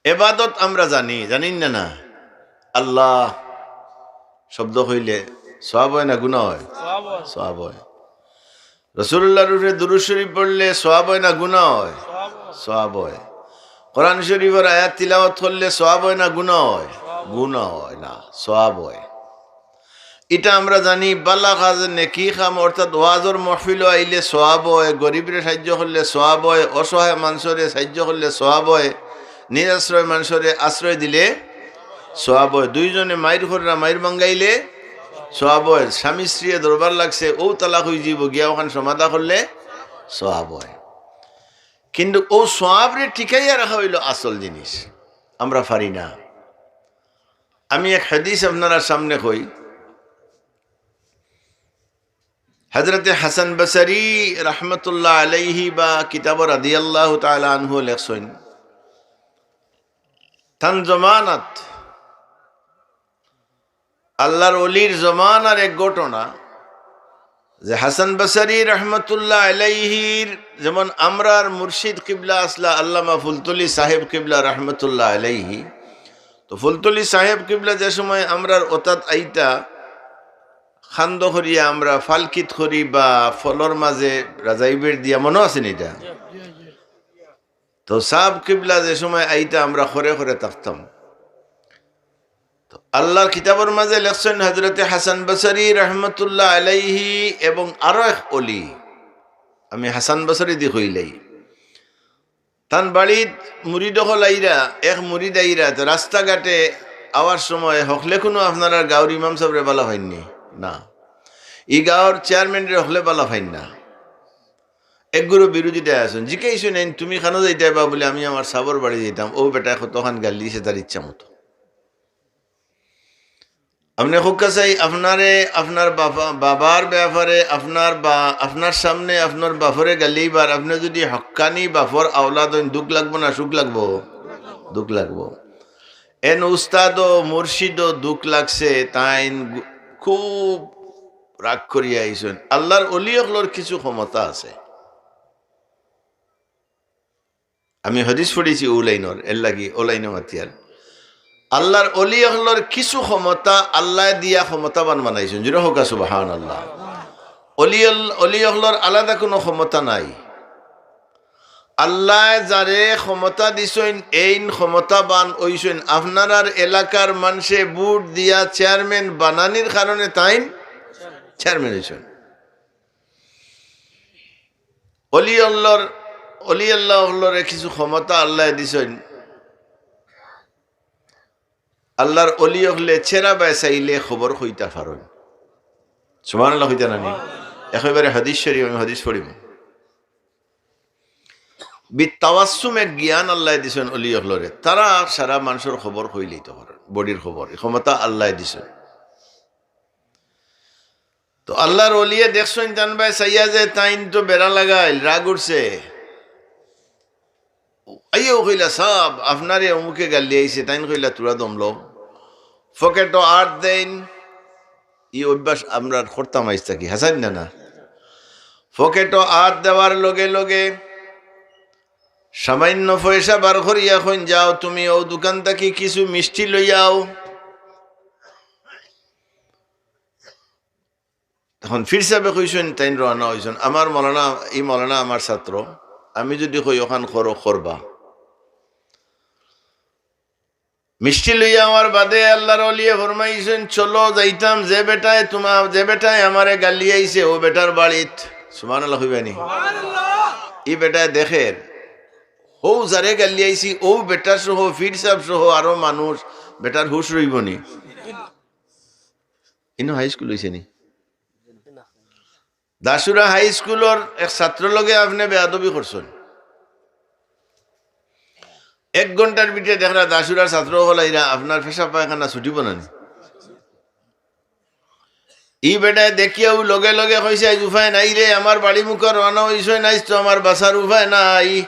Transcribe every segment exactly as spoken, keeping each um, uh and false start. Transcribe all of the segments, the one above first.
এবাদত আমরা জানি, জানি না, না? আল্লাহ শব্দ কইলে সওয়াব অয় না গুনা অয়? সওয়াব অয়। সওয়াব অয়। রাসূলুল্লাহর উপরে দুরূদ শরীফ পড়লে সওয়াব অয় না গুনা অয়? সওয়াব অয়। সওয়াব অয়। কোরআন শরীফর আয়াত তিলাওয়াত করলে সওয়াব অয় না গুনা অয়? সওয়াব অয়। গুনা অয় না, সওয়াব অয়। ইটা আমরা জানি, বালা কাজ, নেকি কাম, অর্থাৎ ওয়াজর মাহফিলো আইলে সওয়াব অয়, গরিবরে সাহায্য করলে সওয়াব অয়, অসহায় মানষরে সাহায্য করলে সওয়াব অয়, নিরাশ্রয় মানষরে আশ্রয় দিলে সওয়াব অয়, দুইজনে মাইর কররা মাইর ভাঙ্গাইলে সওয়াব অয়, স্বামী স্ত্রীয়ে দরবার লাগছে, অউ তালাক অইযিবো, গিয়া অখান সমাধা করলে সওয়াব অয়। কিন্তু অউ সওয়াবরে টিকাইয়া রাখা অইলো আসল জিনিস, আমরা পারি না। আমি এক হাদিস আপনারার সামনে কই, হযরতে হাসান বসরি রহমতুল্লাহ আলাইহি বা কিতাবো রাদিয়াল্লাহু তাআলা আনহু লেখছইন, তান জমানাত, আল্লাহর অলির জমানার এক ঘটনা, যে হাসান বসরি রহমতুল্লাহ আলাইহির যেমন আমরার মুর্শিদ কিবলা আছলা আল্লামা ফুলতলি সাহেব কিবলা রহমতুল্লাহ আলাইহি, তো ফুলতলি সাহেব কিবলা যে সময় আমরার অতাত আইতা, খান্দ করিয়া আমরা ফালকিত করি বা ফলর মাঝে রাজাইবের দিয়া, মনো আছে নি ইটা? তো সাব কিবলা যে সময় আইতা, আমরা খরে খরে থাকতাম। তো আল্লাহর কিতাবর মাঝে লেখছইন, হযরতে হাসান বসরি রহমতুল্লাহ আলাইহি এবং আরো এক অলি, আমি হাসান বসরি দি কইলাই, তান বাড়িত মুরিদ অকল আইরা, এক মুরিদ আইরা, তো রাস্তাঘাটে আওয়ার সময় হকলে কুনু আপনারার গাঁওর ইমাম সাবরে বালা পাইননি? না। ই গাঁওর চেয়ারম্যানরে হকলে বালা পাইন না। এক গুরু বিরোধিতায় আছইন, জিকাইছইন, "এইন তুমি কানো যাইতায় বা?" বুলে, "আমি আমার সাবর বাড়ি যাইতাম।" অউ বেটায় কতখান গালি দিছে তার ইচ্ছা মতো। আপনে কউক্কা চাই, আপনারে, আপনার বাবা, বাবার ব্যাপারে, আপনার বা-, আপনার সামনে আপনার বাপরে গালি দিবার, আপনে যুদি হক্কানি বাপর আওলাদ অইন, দুখ লাগবো না সুখ লাগবো? দুখ লাগবো। এন উস্তাদও মুর্শিদও দুখ লাগছে, তাইন গু-, খুব রাগ করিয়া আইছইন। আল্লাহর অলি অকলর কিছু ক্ষমতা আছে। আমি হাদিস পড়ছি অউ লাইনর, এর লাগি অউ লাইনো মাতিয়ার। আল্লাহর অলি অকলর কিছু ক্ষমতা আল্লায় দিয়া ক্ষমতাবান বানাইছইন। জুরে কউক্কা সুবহানাল্লাহ। অলি অল-, অলি অকলর আলাদা কুনু ক্ষমতা নাই। আল্লায় যারে ক্ষমতা দিছইন, এইন ক্ষমতাবান অইছইন। আপনারার এলাকার মানষে ভোট দিয়া চেয়ারম্যান বানানির কারণে তাইন চেয়ারম্যান অইছইন। অলি আল্লাহর, অলি আল্লাহ অকলরে কিছু ক্ষমতা আল্লায় দিছইন। আল্লাহর অলি অকলে চেরা বায় চাইলে খবর কইতা পারইন। সুবহানাল্লাহ কইতা নানি? একেবারে হাদিস শরীফ, আমি হাদিস পড়িমু। বিত্তাওয়াসসুম এক জ্ঞান আল্লায় দিছইন অলি অকলরে। তারা সারা মানষর খবর কইলাইতা পারইন, বডির খবর। ই ক্ষমতা আল্লায় দিছইন। তো আল্লাহর অলিয়ে দেখছইন তান বায় চাইয়া যে তাইন তো বেড়া লাগাইল, রাগ উঠছে। আইয়াউ কইলা, "সাব, আপনারে অমুকে গালি আইছে।" তাইন কইলা, "তুরা দমলো।" পকেটো আত দেইন, ই অভ্যাস আমরা করতাম আইজ থাকি, হাছা নি না? পকেটো আত দেওয়ার লগে লগে সামান্য পয়সা বার করিয়া কইন, "যাও, তুমি অউ দোকান থাকি কিছু মিষ্টি লইয়াও।" তখন পীর সাবে কইছইন, তাইন রওয়ানা অইছইন। আমার মৌলানা, ই মৌলানা আমার ছাত্র, আমি যুদি কই অখান করো, করবা। মিষ্টি লইয়া আওয়ার বাদে আল্লাহর অলিয়ে ফরমাইছইন, "চলো যাইতাম, যে বেটায় তুমা-, যে বেটায় আমারে গালি আইছে, অউ বেটার বাড়িত।" সুবহানাল্লাহ কইবা নি? ই বেটায় দেখের, হউ যারে গালি আইছি, অউ বেটা সহ, পীর সাব সহ আরো মানুষ, বেটার হুশ রইবো নি? ইনো হাই স্কুল অইছে নি? দাসুরা হাই স্কুলর এক ছাত্রর লগে আপনে বেয়াদবি করছইন। এক ঘন্টার ভিতরে দেখরা দাসুরার ছাত্র অকল আইরা, আপনার পেশাব পায়খানা ছুটিবো না নি? ই বেটায় দেখিয়াউ লগে লগে কইছে, "আইজ উপায় নাই রে, আমার বাড়ি মুখা রওয়ানা অইছইন, আইজ তো আমার বাঁচার উপায় নাই।"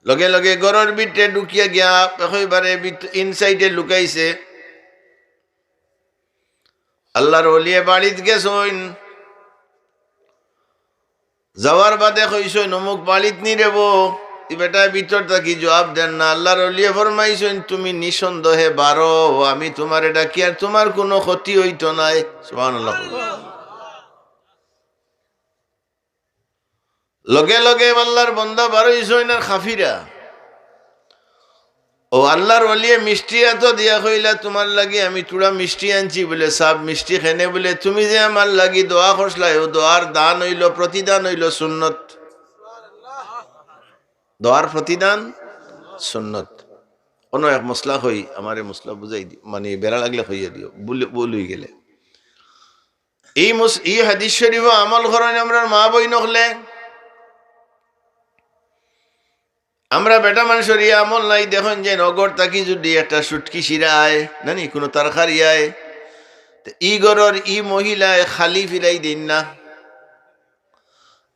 লগে লগে ঘরর ভিতরে ঢুকিয়া গিয়া একেবারে ভিত-, ইনসাইডে লুকাইছে। আল্লাহর অলিয়ে বাড়িত গেছইন, যাওয়ার বাদে কইছইন, "অমুক বাড়িত নি রেবো?" ই বেটায় ভিতর থাকি জুয়াব দের না। আল্লার অলিয়ে ফরমাইছইন, "তুমি নিঃসন্দেহে বারো, আমি তুমারে ডাকিয়ার, তুমার কুনু ক্ষতি অইতো নায়।" সুবহানাল্লাহ। লগে লগে আল্লার বন্দা বারইছইন আর কাফিরা। অউ আল্লার অলিয়ে মিষ্টি আতো দিয়া কইলা, "তুমার লাগি আমি থুড়া মিষ্টি আনছি।" বুলে, "সাব, মিষ্টি কেনে?" বুলে, "তুমি যে আমার লাগি দোয়া করছলায়, অউ দোয়ার দান অইলো, প্রতিদান অইলো সুন্নত।" দোয়ার প্রতিদান সুন্নত। অনো এক মসলা কই, আমারে মসলা বুঝাই দি-, মানি বেড়া লাগলে কইয়া দিও, ভুল, ভুল অইগেলে। ই মুস-, ই হাদিস শরিফো আমল করইন আমরার মা-বইন অকলে। আমরা বেটা মানষর ই আমল নাই, দেখইন যেন অগর থাকি যুদি একটা শুটকি শিরা আয়, নানি কুনু তরকারি আয়, তে ই ঘরর ই মহিলায় খালি ফিরাই দেইন না।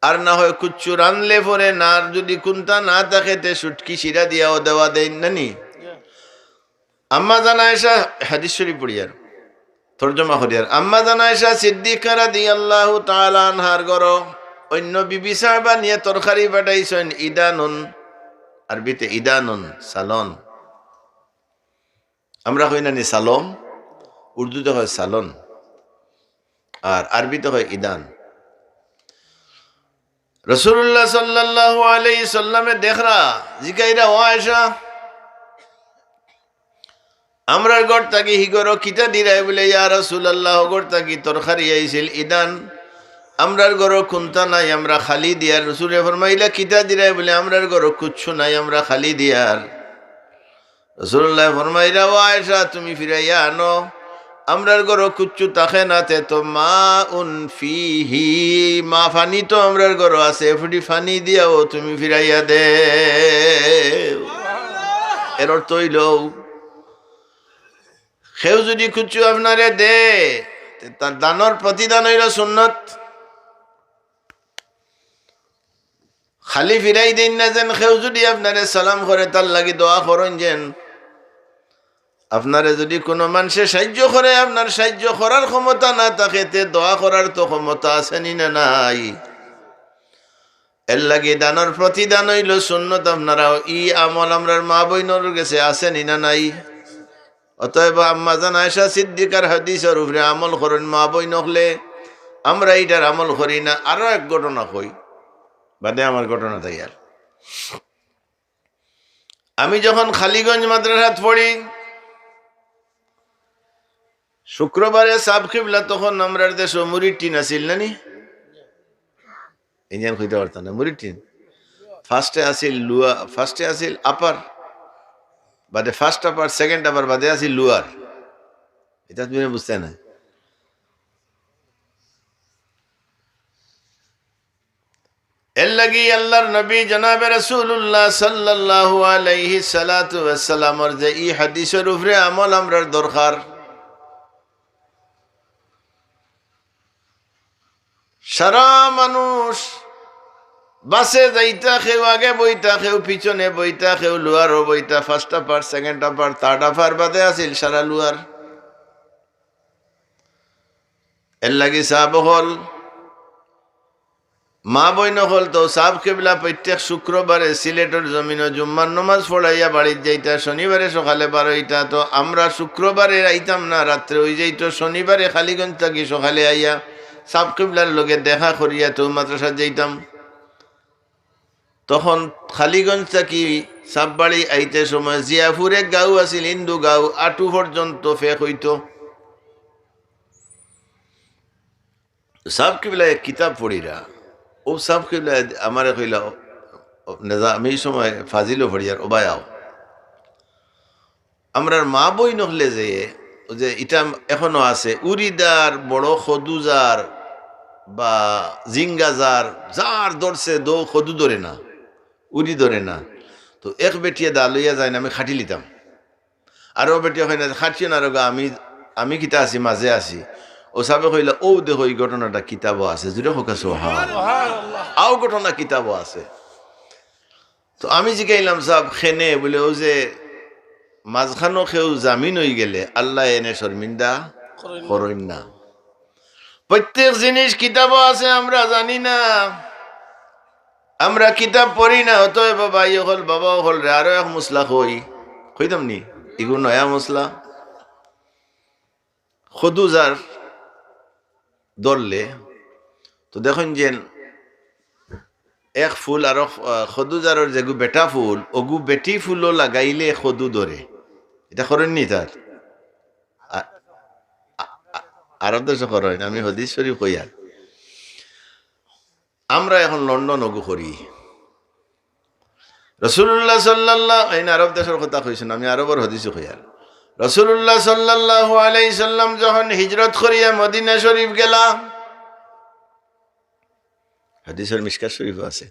আর না হয় কুচ্ছু রানলে পরে না, আর যুদি কুন্তা না থাকে, তে শুটকি শিরা দিয়াও দেওয়া দেইন নানি। আম্মা জান আয়েশা, হাদিস শরিফ পড়িয়ার, তর্জমা করিয়ার, আম্মা জান আয়েশা সিদ্দিকা রাদিয়াল্লাহু তাআলা আনহার ঘরো অইন্য বিবি সাহেবানিয়ে তরকারি পাঠাইছইন, ইদানুন, আরবিতে ইদানুন, সালন। আমরা কই না নি সালম, উর্দুতে কয় সালন, আর আরবিতে কয় ইদান। রাসূলুল্লাহ সাল্লাল্লাহু আলাইহি সাল্লামে দেখরা, জিকাইরা, "ও আয়েশা, আমরার ঘর থাকি হি ঘরো কিতা দিরায়?" বুলে, "ইয়া রাসূলুল্লাহ, অউ ঘর থাকি তরকারি আইছিল, ইদান আমরার ঘরো কুন্তা নাই, আমরা খালি দিয়ার।" রাসূলে ফরমাইলা, "কিতা দিরায়?" বুলে, "আমরার ঘরো কুচ্ছু নাই, আমরা খালি দিয়ার।" রাসূলুল্লায় ফরমাইরা, "ও আয়েশা, তুমি ফিরাইয়া আনো, আমরার ঘরো কুচ্ছু থাকে না, তে তো মাউন ফিহি, মা পানি তো আমরার ঘরো আছে, এ ফুটি পানি দিয়াও তুমি ফিরাইয়া দেও।" এর অর্থ অইলো, কেউ যুদি কুচ্ছু আপনারে দে, তে তার দানর প্রতিদান অইলো সুন্নত। খালি ফিরাই দেইন না যেন, কেউ যুদি আপনারে সালাম করে, তার লাগি দোয়া করইন যেন। আপনারে যুদি কুনু মানষে সাইয্য করে, আপনার সাইয্য করার ক্ষমতা না থাকে, তে দোয়া করার তো ক্ষমতা আছে নি না নাই? এর লাগি দানর প্রতিদান অইলো সুন্নত। আপনারাও ই আমল আমরার মা-বইনর গেছে আছে নি না নাই? অতএব আম্মা জান আয়েশা সিদ্দিকার হাদিসর উপরে আমল করইন মা-বইন অকলে। আমরা ইটার আমল করি না। আরো এক ঘটনা কই, বাদে আমার ঘটনা তাই আর। আমি যখন খালিগঞ্জ মাদ্রাসাত পড়ি, শুক্রবারে সাব কিবলা তখন আমরার দেশো মুড়ির টিন আছিল না নি? ইঞ্জিন কইতে পারতাম না, মুড়ির টিন। ফার্স্টে আছিল লুয়া, ফার্স্টে আছিল আপার, বাদে ফার্স্ট আপার, সেকেন্ড আপার, বাদে আছিল লুয়ার। ইটা তুমি বুঝতে না। এর লাগি আল্লাহর নবী জনাবে রাসূলুল্লাহ সাল্লাল্লাহু আলাইহি সালাতু ওয়াসসালামর যে ই হাদিসর উপরে আমল আমরার দরকার। সারা মানুষ বাসে যাইতা, কেউ আগে বইতা, কেউ পিছনে বইতা, কেউ লুয়ারও বইতা, ফার্স্ট আপার, সেকেন্ড আপার, থার্ড আপার বাদে আছিল সারা লুয়ার। এর লাগি সাব অকল, মা-বইন অকল, তো সাব কিবলা প্রত্যেক শুক্রবারে সিলেটর জমিনো জুম্মার নমাজ পড়াইয়া বাড়িত যাইতা, শনিবারে সকালে বারইতা। তো আমরা শুক্রবারে আইতাম না, রাত্রে অই যাইতো, শনিবারে খালিগঞ্জ থাকি সকালে আইয়া সাব কিবলার লগে দেখা করিয়া তো মাদ্রাসাত যাইতাম। তখন খালিগঞ্জ থাকি সাববাড়ি আইতে সময় জিয়াপুর এক গাঁও আছিল, হিন্দু গাঁও, আটু পর্যন্ত ফেক অইতো। সাব কিবলায় এক কিতাব পড়িরা, অউ সাব কিবলায় আমারে কইলা, ও, ও, নেজা-, আমি ই সময় ফাজিলও পড়িয়ার, "ওবায় আও।" আমরার মা-বইন অকলে যে, অউ যে ইটা এখনো আছে, উরি দার, বড় কদু যার বা জিঙ্গা যার, যার ধরছে দো কদু ধরে না, উরি ধরে না। তো এক বেটিয়ে দা লইয়া যাইন, আমি খাটি লিতাম। আর অউ বেটিয়ে কইন না, "খাটিও না রে গো, আমি, আমি কিতা আছি, মাঝে আছি।" অউ সাবে কইলা, "অউ দেখো, ই ঘটনাটা কিতাবো আছে।" জুরে কউক্কা সুবহানাল্লাহ। আও ঘটনা কিতাবো আছে। তো আমি জিকাইলাম, "সাব, কেনে?" বুলে, "অউ যে মাঝখানো কেউ জামিন অইগেলে আল্লায় এনে শর্মিন্দা করইন না।" প্রত্যেক জিনিস কিতাবো আছে, আমরা জানি না। আমরা কিতাব পড়ি না, অতএব ভাই অকল, বাবা অকলরে আরো এক মসলা কই, কইতাম নি? ইগু নয়া মসলা। কদু যার ধরলে, তো দেখইন যেন এক ফুল আরো, আহ, কদু যারর যেগু বেটা ফুল, অগু বেটি ফুলও লাগাইলে কদু ধরে। ইটা করইন নি তার? আ-, আ-, আ-, আরব দেশো করইন, আমি হাদিস শরীফ কইয়ার। আমরা এখন লন্ডন অগু করি। রাসূলুল্লাহ সাল্লাল্লাহু, এইন আরব দেশর কথা কইছইন, আমি আরবর হাদিসও কইয়ার। রাসূলুল্লাহ সাল্লাল্লাহু আলাইহি সাল্লাম যখন হিজরত করিয়া মদিনা শরীফ গেলা, হাদিসর মিশকাত শরীফও আছে,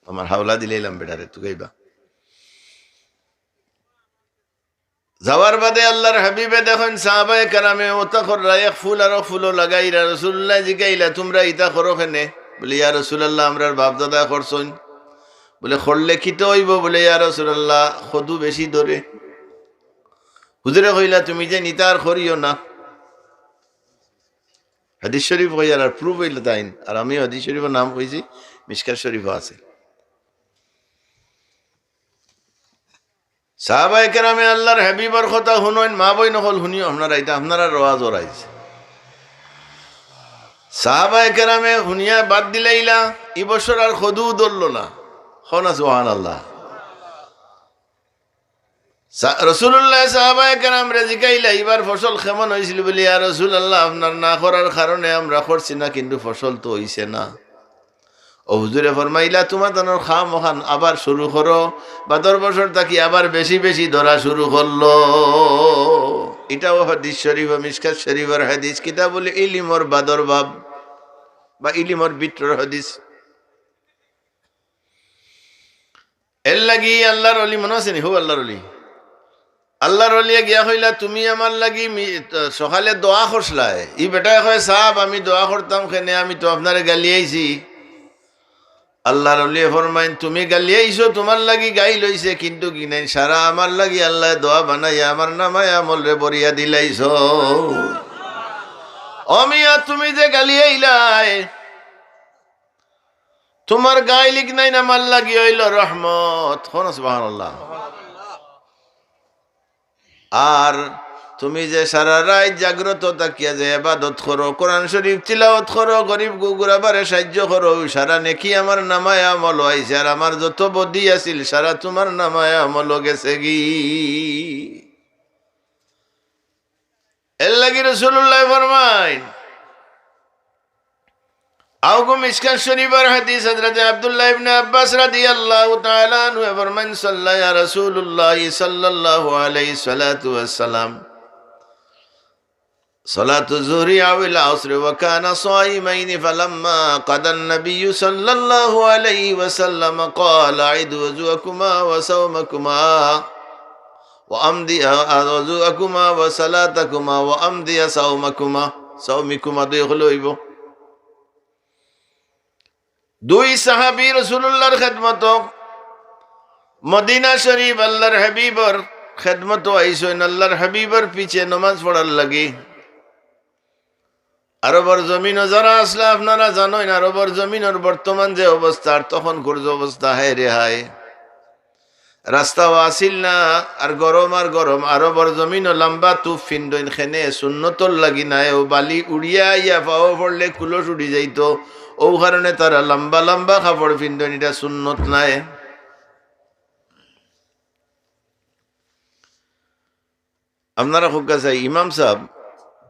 আমার হাওলা দিলাইলাম বেটারে, তুকাইবা। যাওয়ার বাদে আল্লাহর হাবিবে দেখইন সাহাবায়ে কেরামে অতা কররা, এক ফুল আরো ফুলও লাগাইরা। রাসূলুল্লায় জিকাইলা, "তুমরা ইতা করো কেনে?" বুলে, "ইয়া রাসূলুল্লাহ, আমরার বাপ দাদায় করছইন।" বুলে, "করলে কিতা অইবো?" বুলে, "ইয়া রাসূলুল্লাহ, কদু বেশি ধরে।" হুজুরে কইলা, "তুমি যেন ইতা আর করিও না।" হাদিস শরীফ কইয়ার, আর প্রুফ অইলো তাইন। আর আমি হাদিস শরীফর নাম কইছি, মিশকাত শরীফও আছে। সাহাবায়ে কেরামে আল্লাহর হাবিবর কথা হুনইন, মা বইন অকল হুনিও আপনারা, ইটা আপনারার ওয়াজ অর আইজ। সাহাবায়ে কেরামে হুনিয়া বাদ দিলাইলা, ই বছর আর কদু ধরলো না। কও না সুবহানাল্লাহ। সা-, রাসূলুল্লায় সাহাবায়ে কেরামরে জিকাইলা, "ইবার ফসল কেমন অইছিল?" বুলে, "ইয়া রাসূলুল্লাহ, আপনার না করার কারণে আমরা করছি না, কিন্তু ফসল তো অইছে না।" অউ হুজুরে ফরমাইলা, "তুমরা তানর কাম অখান আবার শুরু করো।" বাদর বছর থাকি আবার বেশি বেশি ধরা শুরু করলো। ইটাও হাদিস শরীফ, মিশকাত শরীফর হাদিস, কিতাবুল ইলিমর বাদর বাব বা ইলিমর ভিতরর হাদিস। এরলাগি আল্লাহর অলি মনো আছে নি? হউ আল্লাহর অলি। আল্লাহর অলিয়ে গিয়া কইলা, "তুমি আমার লাগি মি-, সকালে দোয়া করছলায়।" ই বেটায় কয়, "সাব, আমি দোয়া করতাম কেনে, আমি তো আপনারে গালিয়াইছি।" আল্লাহর অলিয়ে ফরমাইন, "তুমি গালিয়াইছো, তুমার লাগি গাইল অইছে, কিন্তু কিনাইন সারা আমার লাগি আল্লায় দোয়া বানাইয়া আমার নামায় আমলরে ভরিয়া দিলাইছো।" ও মিয়া, তুমি যে গালিয়াইলায়, তুমার গাইল ইগনাইন আমার লাগি অইলো রহমত। কও না সুবহানাল্লাহ। আর তুমি যে সারা রাইত জাগ্রত থাকিয়া যে ইবাদত করো, কোরআন শরীফ তিলাওয়াত করো, গরিব গুগুরাবারে সাইয্য করো, সারা নেকি আমার নামায় আমলো আইছে, আর আমার যত বদি আছিল সারা তুমার নামায় আমলো গেছেগি। এরলাগি রাসূলুল্লায় ফরমাইন, আউগু মিশকাত শরীফর হাদিস, হযরতে আব্দুল্লাহ ইবনে আব্বাস রাদিয়াল্লাহু তাআলা আনহু ফরমাইন, "সাল্লা ইয়া রাসূলুল্লাহ সাল্লাল্লাহু আলাইহি সালাতু ওয়াসসালাম, সালাতু যুহরি আউল আসরি ওয়া কানা সাইমাইনি ফালাম্মা কাদান নাবিয়্যু সাল্লাল্লাহু আলাইহি ওয়াসাল্লাম ক্বালা আইদু ওযুআকুমা ওয়া সাওমাকুমা।" ওয়া আমদিয়া ওযুআকুমা ওয়া সালাতাকুমা ওয়া আমদিয়া সাওমাকুমা, সাওমিকুমা দুই অকলে অইবো। দুই সাহাবী রাসূলুল্লাহর খেদমতো মদিনা শরীফ আল্লাহর হাবিবর খেদমতো আইছইন, আল্লাহর হাবিবর পিছে নমাজ পড়ার লাগি। আরবর জমিনো যারা আছলা, আপনারা জানইন, আরবর জমিনর বর্তমান যে অবস্থা, আর তখনকুর যে অবস্থা, হায় রে হায়। রাস্তাও আছিল না, আর গরম আর গরম। আরবর জমিনো লাম্বা তুফ ফিন্দইন, কেনে সুন্নতর লাগি নায়, অউ বালি উড়িয়া আইয়া পাও পড়লে কুলস উড়ি যাইতো, অউ কারণে তারা লাম্বা লাম্বা কাপড় ফিন্দইন, ইটা সুন্নত নায়। আপনারা কউক্কা চাই, ইমাম সাব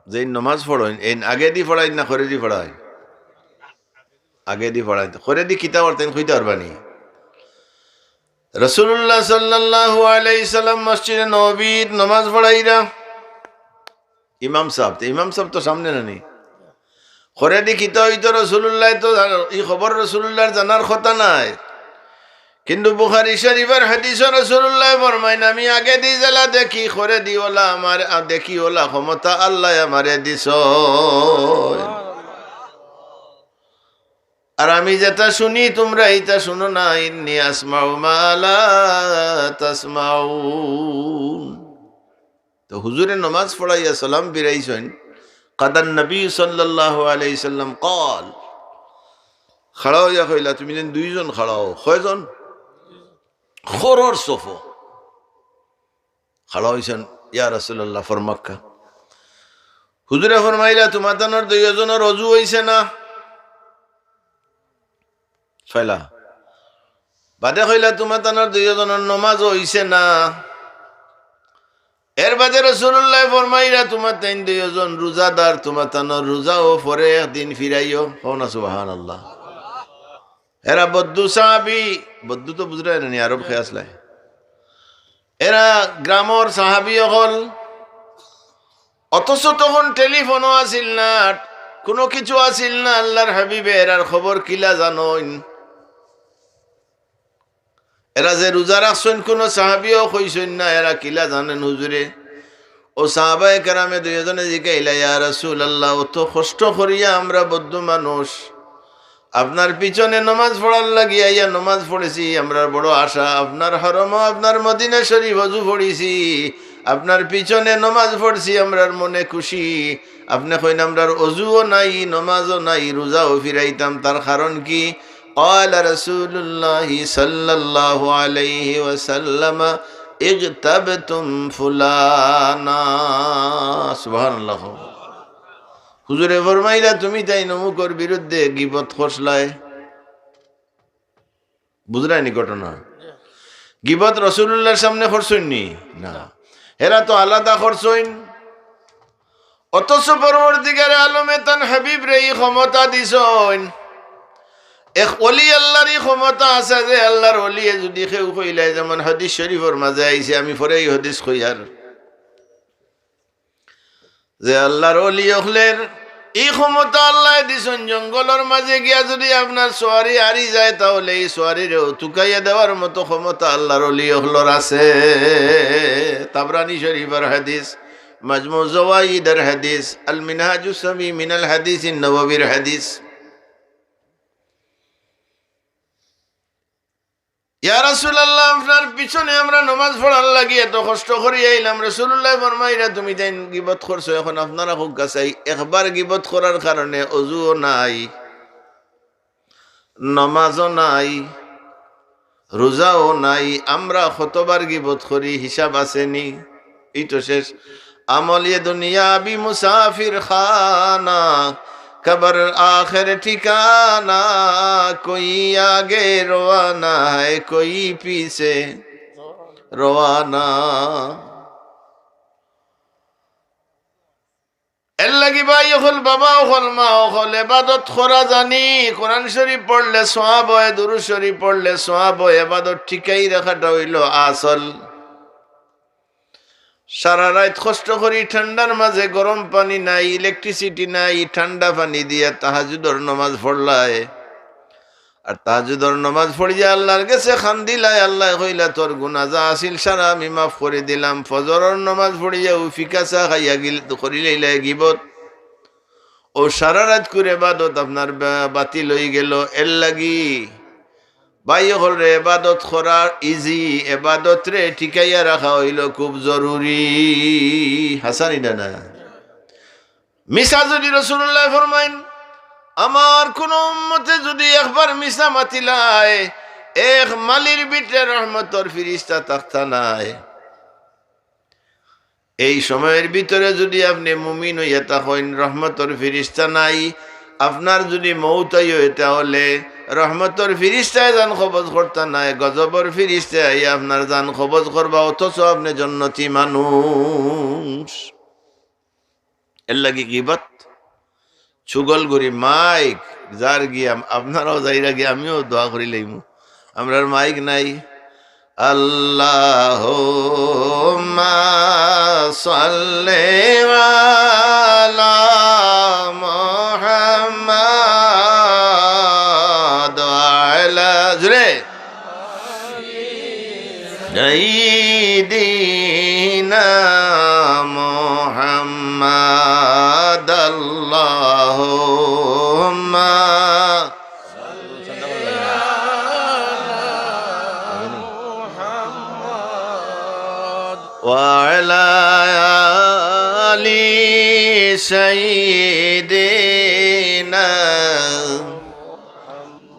যেইন নমাজ পড়ইন, এইন আগেদি পড়াইন না খরেদি পড়াইন? আগেদি পড়াইন। খরেদি কিতা করতা, এইন কইতা পারবা নি? রাসূলুল্লাহ সাল্লাল্লাহু আলাইহি সাল্লাম মসজিদে নববীত নমাজ পড়াইরা। ইমাম সাব, তে ইমাম সাব তো সামনে না নি? খরেদি কিতা অইতো রাসূলুল্লায় তো জান-, ই খবর রাসূলুল্লাহর জানার কথা নায়। কিন্তু বুখারী শরীফর হাদিসো রাসূলুল্লায় ফরমাইন, "আমি আগেদি যেলা দেখি, খরেদি অলা আমার, আ, দেখি অলা ক্ষমতা আল্লায় আমারে দিছইন। আর আমি যেটা শুনি তুমরা ইটা শুনো না, ইন্নী আসমাউ মা লা তাসমাউন।" তো হুজুরে নমাজ পড়াইয়া সালাম ফিরাইছইন। কাদান নবী সাল্লাল্লাহু আলাইহি সাল্লাম ক্বাল, খাড়া অইয়া কইলা, "তুমি যেন দুইজন খাড়া অও।" কয়জন? খরর সফো খাড়া অইছইন। "ইয়া রাসূলুল্লাহ, ফরমাউক্কা।" হুজুরে ফরমাইলা, "তুমাতানর দুইওজনর অজু অইছে না।" কইলা। বাদে কইলা, "তুমাতানর দুইওজনর নমাজও অইছে না।" এর বাদে রাসূলুল্লায় ফরমাইলা, "তুমাতাইন দুইওজন রোজাদার, তুমাতানর রোজাও পরে একদিন ফিরাইও।" কও না সুবহানাল্লাহ। এরা বদ্দু সাহাবি, বদ্দু তো বুঝরায় না নি, আরব খেয়ে আসলায়। এরা গ্রামর সাহাবি অকল, অথচ তখন টেলিফোনও আছিল না, কুনু কিছু আছিল না। আল্লার হাবিবে এরার খবর কিলা জানইন? এরা যে রোজা রাখছইন, কুনু সাহাবিও কইছইন না, এরা কিলা জানইন হুজুরে? অউ সাহাবায়ে কেরামে দুইওজনে জিকাইলা, "ইয়া রাসূলুল্লাহ, অত কষ্ট করিয়া আমরা বদ্দু মানুষ, আপনার পিছনে নমাজ পড়ার লাগি আইয়া নমাজ পড়ছি, আমরার বড় আশা, আপনার হরমো আপনার মদিনা শরীফ অজু পড়ছি, আপনার পিছনে নমাজ পড়ছি, আমরার মনে খুশি। আপনে কইন আমরার অজুও নাই, নমাজও নাই, রোজাও ফিরাইতাম, তার কারণ কি?" قال رسول الله صلى الله عليه وسلم: "اغتبتم فلانا।" সুবহানাল্লাহ। হুজুরে ফরমাইলা, "তুমিতাইন অমুকর বিরুদ্ধে গিবত করছলায়।" বুঝরায় নি ঘটনা? গিবত রাসূলুল্লাহর সামনে করছইন নি? না। এরা তো আলাদা করছইন। অথচ পরওয়ারদিগারে আলমে তান হাবিবরে ই ক্ষমতা দিছইন। এক ওলি আল্লার ই ক্ষমতা আছে যে আল্লার ওলিয়ে যুদি কেউ কইলায়, যেমন হাদিস শরীফর মাঝে আইছে, আমি পরে ই হাদিস কইয়ার, যে আল্লার ওলি অকলর ই ক্ষমতা আল্লায় দিছইন, জঙ্গলর মাঝে গিয়া যুদি আপনার সোয়ারি হারি যায়, তাহলে ই সোয়ারিরেও তুকাইয়া দেওয়ার মতো ক্ষমতা আল্লার ওলি অকলর আছে। তাবরানী শরীফর হাদিস, মাজমু জাওয়াইদর হাদিস, আল মিনহাজুস সামি মিনাল হাদিস নববীর হাদিস। "ইয়া রাসূলুল্লাহ, আপনার পিছনে আমরা নমাজ পড়ার লাগি এত কষ্ট করি আইলাম।" রাসূলুল্লায় ফরমাইরা, "তুমিতাইন গিবত করছো, এখন আপনারা কউক্কা চাই, একবার গিবত করার কারণে অজুও নাই, নমাজও নাই, রোজাও নাই, আমরা কতবার গিবত করি, হিসাব আছে নি?" ই তো শেষ। "عمل یہ دنیا بھی مسافر خانہ، قبر آخر ٹھکانہ، کوئی آگے روانہ ہے، کوئی پیچھے روانہ۔" এর লাগি ভাই অকল, বাবা অকল, মা অকল, এবাদত করা জানি, কোরআন শরীফ পড়লে সওয়াব অয়, দুরূদ শরীফ পড়লে সওয়াব অয়, এবাদত টিকাই রাখাটা অইলো আসল। সারা রাইত কষ্ট করি ঠান্ডার মাঝে গরম পানি নাই, electricity নাই, ঠান্ডা পানি দিয়া তাহাজ্জুদর নমাজ পড়লায়। আর তাহাজ্জুদর নমাজ পড়িয়া আল্লার গেছে কান্দিলায়, আল্লায় কইলা, "তোর গুনা যা আছিল সারা আমি মাফ করি দিলাম।" ফজরর নমাজ পড়িয়াউ ফিকা চা খাইয়া গিল-, করিলাইলায় গিবত। অউ সারা রাইতকুর এবাদত আপনার বা-, বাতিল অইগেলো। এর লাগি ভাই অকলরে, এবাদত করা easy, এবাদতরে টিকাইয়া রাখা অইলো খুব জরুরি। হাছা নি না? মিছা যুদি রাসূলুল্লায় ফরমাইন, "আমার কুনু উম্মতে যুদি একবার মিছা মাতিলায়, এক মাইলর ভিতরে রহমতর ফিরিস্তা থাকতা নায়।" এই সময়র ভিতরে যুদি আপনে মুমিন অইয়া থাকইন, রহমতর ফিরিস্তা নাই, আপনার যুদি মউত অয়, তাহলে রহমতর ফিরিস্তায় জান কবজ করতা নায়, গজবর ফিরিস্তায় আইয়া আপনার জান কবজ করবা, অথচ আপনে জন্নতি মানুষ। এর লাগি গিবত, চুগলখুরি, মাইক, যার গিয়া, আপনারাও যাইরা গিয়া, আমিও দোয়া করি লইমু। আমরার মাইক নাই। আল্লাহুম্মা সাল্লি আলা মুহাম্মাদ ওয়া আলা, জোরে। سيدنا محمد اللهم وعلى آل سيدنا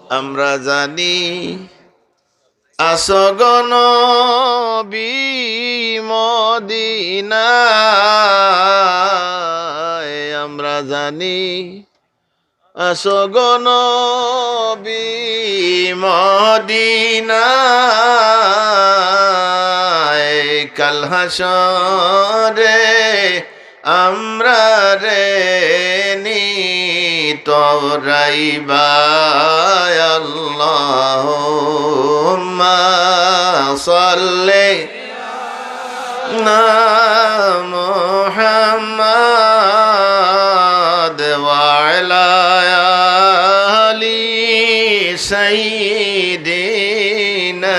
আমরা জানি আছো গো নবী মদিনায়, আমরা জানি আছো গো নবী মদিনায়, কাল হাশরে আমরারে নি তোরাইবা। আল্লাহুম্মা সাল্লি আলা মুহাম্মাদ ওয়া আলা আলি সাইয়্যিদিনা।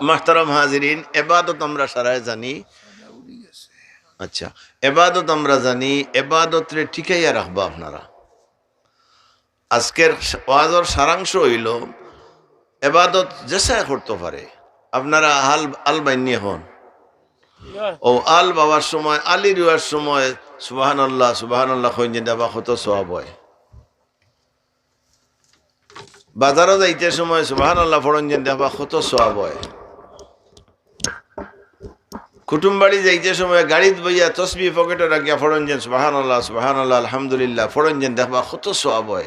মুহতারাম হাজিরিন, এবাদত আমরা সারায় জানি। আচ্ছা, এবাদত আমরা জানি, এবাদতরে টিকাইয়া রাখবা আপনারা। আজকের ওয়াজর সারাংশ অইলো, এবাদত যেসায় করতো পারে। আপনারা আল, আল বাইন্নি অখন। ও আল বাওয়ার সময়, আলি রুয়ার সময় সুবহানাল্লাহ, সুবহানাল্লাহ কইন যেন দেখবা কত সওয়াব অয়। বাজারো যাইতে সময় সুবহানাল্লাহ পড়ইন যেন দেখবা কত সওয়াব অয়। কুটুম বাড়ি যাইতে সময় গাড়িত বইয়া তসবিহ পকেটো রাখিয়া পড়ইন যেন সুবহানাল্লাহ, সুবহানাল্লাহ, আলহামদুলিল্লাহ পড়ইন যেন দেখবা কত সওয়াব অয়।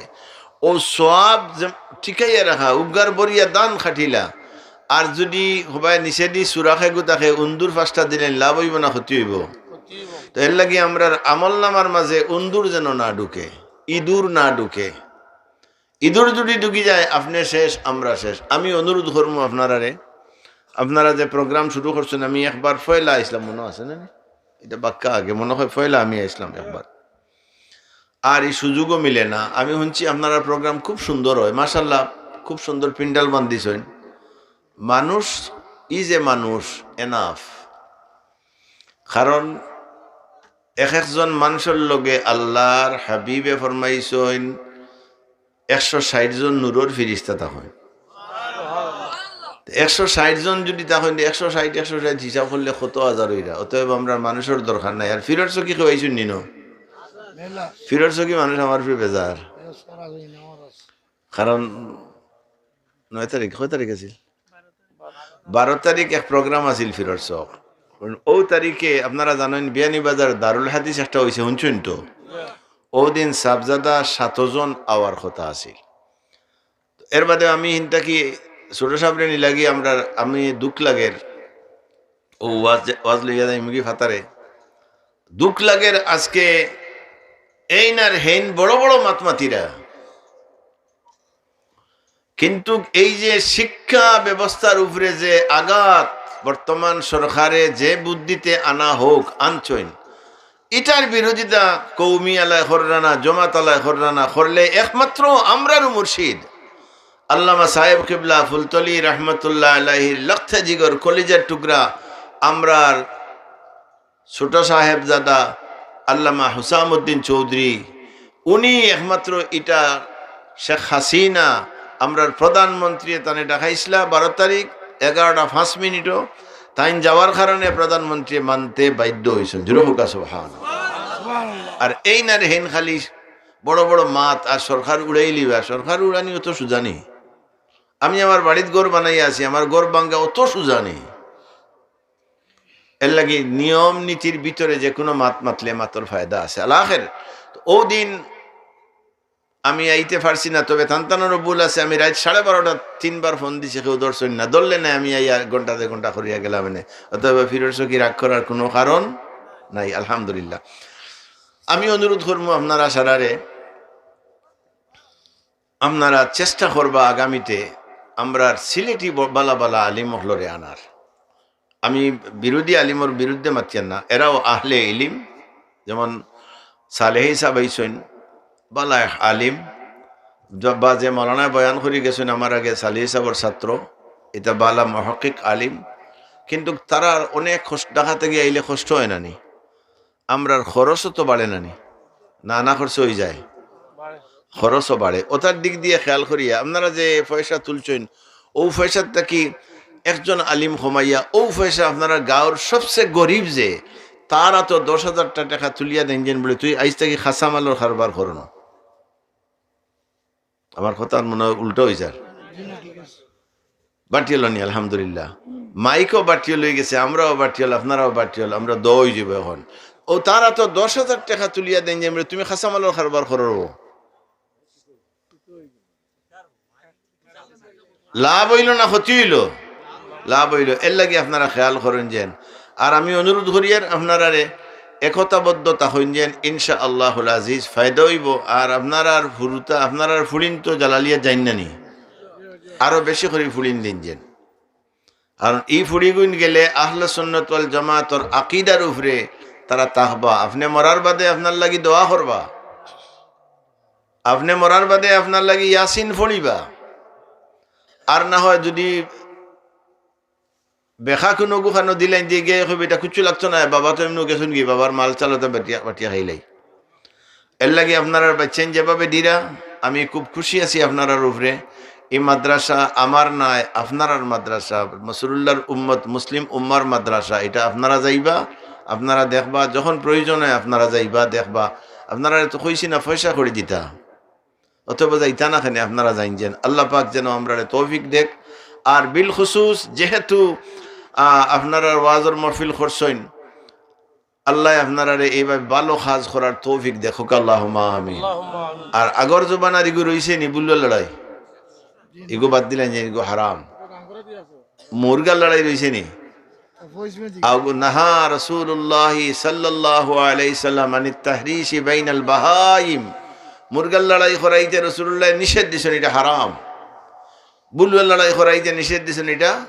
অউ সওয়াব যে টিকাইয়া রাখা, উগার বরিয়া দান খাটিলা। আর যুদি হবায় নিচেদি সুরাখে গুতাখে উন্দুর পাঁচটা দিলে লাভ অইবো না ক্ষতি অইবো? তো এর লাগি আমরার আমল নামার মাঝে উন্দুর যেন না ঢুকে, ইঁদুর না ঢুকে। ইঁদুর যুদি ঢুকি যায়, আপনে শেষ, আমরা শেষ। আমি অনুরোধ করমু আপনারারে, আপনারা যে program শুরু করছইন, আমি একবার পয়লা আইছলাম, মনো আছে না? ইটা বাক্কা আগে, মনো অয় পয়লা আমি আইছলাম একবার। আর ই সুযোগও মিলে না। আমি হুনছি আপনারার program খুব সুন্দর অয়, মাশাআল্লাহ, খুব সুন্দর পিন্ডাল বান্ধিছইন। মানুষ, ই যে মানুষ, enough। কারণ এক একজন মানষর লগে আল্লার হাবিবে ফরমাইছইন, একশো ষাইট জন নূরর ফিরিস্তা থাকইন। একশো ষাইট জন যুদি থাকইন, একশো ষাইট, একশো ষাইট হিসাব করলে কত হাজার অইরা? অতএব আমরার মানষর দরকার নাই। আর ফিরর চকি কেউ আইছইন নি ন? ফিরর চকি মানুষ আমার ফির বেজার। কারণ নয় তারিখ, কয় তারিখ আছিল? বারো তারিখ এক program আছিল ফিরর চক। অউ তারিখে আপনারা জানইন বিয়ানীবাজার দারুল হাদিস একটা অইছে, হুনছইন তো? অউ দিন সাবজাদা সাত জন আওয়ার কথা আছিল। এর বাদে আমি হিনতা কি ছোট সাবরে নিলাগি আমরার, আমি দুখ লাগের, অউ ওয়াজ, ওয়াজ লইয়া যাইমুগি ফাতারে। দুখ লাগের আজকে এইন আর হেইন বড় বড় মাত মাতিরা। কিন্তু এই যে শিক্ষা ব্যবস্থার উপরে যে আঘাত, বর্তমান সরকারে যে বুদ্ধিতে আনা হোক, আনছইন, ইটার বিরোধিতা কওমি আলায় কররা না, জমাত আলায় কররা না, করলে একমাত্র আমরারও মুর্শিদ আল্লামা সাহেব কিবলা ফুলতলি রহমতুল্লাহ আলাইহির লখতে জিগর কলিজার টুকরা আমরার ছোট সাহেবজাদা আল্লামা হুসামউদ্দিন চৌধুরী, উনি একমাত্র ইটা শেখ হাসিনা, আমরার প্রধানমন্ত্রী, তানে ডাকাইছলা বারো তারিখ এগারোটা পাঁচ মিনিটও। তাইন যাওয়ার কারণে প্রধানমন্ত্রী মানতে বাধ্য অইছইন। জোরে কউক্কা সুবহান। আর এইন আর হেইন খালি বড় বড় মাত আর সরকার উড়াইলিবা। সরকার উড়ানি অত সুজা নি? আমি আমার বাড়িত ঘর বানাইয়া আছি, আমার ঘর ভাঙ্গা অত সুজা নি? এর লাগি নিয়ম নীতির ভিতরে যে কোনো মাত মাতলে মাতর ফায়দা আছে। আলাখের তো অউ দিন আমি আইতে পারছি না, তবে তান তানরও ভুল আছে। আমি রাইত সাড়ে বারোটা তিনবার ফোন দিছি, কেউ ধরছইন না, ধরলে না, আমি আইয়া ঘন্টা দেড় ঘন্টা করিয়া গেলাম এনে। অতএব ফিরর চকি রাগ করার কোনো কারণ নাই, আলহামদুলিল্লাহ। আমি অনুরোধ করমু আপনারা সারারে, আপনারা চেষ্টা করবা আগামীতে আমরার সিলেটি ব-, বালা বালা আলিম অকলরে আনার। আমি বিরোধী আলিমর বিরুদ্ধে মাতিয়ার না, এরাও আহলে ইলিম, যেমন সালেহী সাহেব আইছইন, বালা এক আলিম, য-, বা যে মৌলানায় বয়ান করি গেছইন আমার আগে, সালেহী সাহেবর ছাত্র, ইতা বালা মুহাক্কিক আলিম, কিন্তু তারার অনেক কষ্ট, ঢাকা থাকি আইলে কষ্ট অয় না নি? আমরার খরচও তো বাড়ে না নি? না, না খরচ অইযায়, খরচও বাড়ে। অতার দিক দিয়া খেয়াল করিয়া আপনারা যে পয়সা তুলছইন, অউ পয়সার থাকি একজন আলিম কমাইয়া অউ পয়সা আপনারা গাঁওর সবচে গরিব যে, তার আতো দশ হাজারটা টেকা তুলিয়া দেইন যেন, বলে, "তুই আইজ থাকি কাঁচামালর কারবার কর না।" আমার কথা মনে হয় উল্টা অইছে। আর বাটিয়াল নি, আলহামদুলিল্লাহ। মাইকও বাটিয়াল অই গেছে, আমরাও বাটিয়াল, আপনারাও বাটিয়াল, আমরা দোয়া অই যাইবো অখন। ও তারা তো দশ হাজার টেকা তুলিয়া দেইন যে, "তুমি কাঁচামালর কারবার করো।" লাভ অইলো না ক্ষতি অইলো? লাভ অইলো। এরলাগি আপনারা খেয়াল করইন যেন। আর আমি অনুরোধ করিয়ার আপনারারে একতাবদ্ধ থাকইন যেন, ইনশাআল্লাহুল আজিজ ফায়দা অইবো। আর আপনারার ফুরুতা, আপনারার ফুড়িন তো জালালিয়া যাইন না নি, আরো বেশি করি ফুড়িন দিন যেন। কারণ ই ফুড়িগুইন গেলে আহলে সুন্নাত ওয়াল জামাতর আকিদার উপরে তারা থাকবা। আপনে মরার বাদে আপনার লাগি দোয়া করবা, আপনে মরার বাদে আপনার লাগি ইয়াসিন পড়িবা। আর না হয় যদি বেখা কুনু গুখানো দিলাইন দিয়া গিয়া কইবা, "ইটা কুচ্ছু লাগতো না, বাবা তো এমনেউ গেছইন গি, বাবার মাল চালাতে বাটিয়া, বাটিয়া খাইলাই।" এরলাগি আপনারার বাচ্চাইন যেভাবে দিরা, আমি খুব খুশি আছি আপনারার উপরে। ই মাদ্রাসা আমার নায়, আপনারার মাদ্রাসা, রাসুলুল্লাহর উম্মত, মুসলিম উম্মার মাদ্রাসা। ইটা আপনারা যাইবা, আপনারা দেখবা, যখন প্রয়োজন হয় আপনারা যাইবা, দেখবা। আপনারারে তো কইছি না পয়সা করি দিতা, অথবা যাইতা না কেনে, আপনারা যাইন যেন। আল্লাহ পাক যেন আমরারে তৌফিক দেখ। আর বিল খুসুস যেহেতু, আহ, আপনারার ওয়াজর মাহফিল করছইন, আল্লায় আপনারারে এইভাবে ভালো কাজ করার তৌফিক দেখ, আল্লাহুম্মা আমিন। আল্লাহুম্মা আমিন। আর আগর জমানার ইগু রইছে নি বুলুয়া লড়াই, ইগু বাদ দিলাইন যেন, ইগু হারাম। মুরগার লড়াই রইছে নি? আগু নাহা রাসুলুল্লাহ সাল্লাল্লাহু আলাইহি সাল্লাম আনিত তাহরিশি বাইনাল বাহাইম। মুরগার লড়াই করাইতে রাসুলুল্লায় নিষেধ দিছইন, ইটা হারাম। বুলুয়ার লড়াই করাইতে নিষেধ দিছইন, ইটা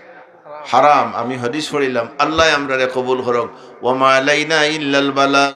হারাম। আমি হাদিস পড়িলাম, আল্লায় আমরারে কবুল করউক। ওয়া মা আলাইনা ইল্লাল বালাগ।